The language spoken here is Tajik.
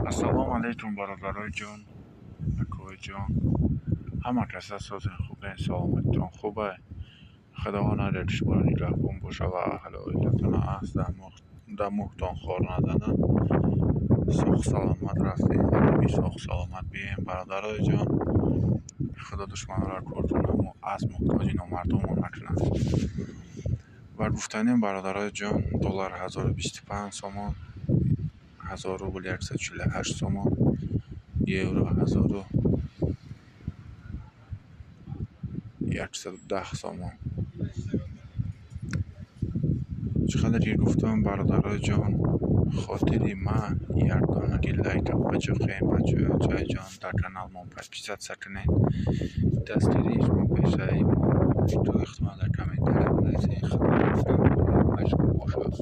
Ассалому алайкум, бародарои ҷон, акои ҷон, ҳама каса созен, хубен, саломатитон хубе. Худованд ҳар яки шуморо нигаҳбон боша ва аҳли оилатона аз дар муҳтон хор назана. Соғ саломат рафтем, соғ саломат бием, бародарои ҷон. Худо душманонро кор кунад, аз муҳтоҷи номардумон накунад. Ва гуфтанем, бародарои ҷон, доллар 1025 сомон, 1000 рубл 148 сомон, евро 1110 сомон. Чӣ қадар ки гуфтам, бародарои ҷон, хотири ман як донаги лайка баҷоқем, бачаҳои ҷон, дар каналмон подписаться кунед. Дастгирии шумо пешаи мо. Дар комментария бинависед. Худо нигаҳбони ҳамаи шумо бошад.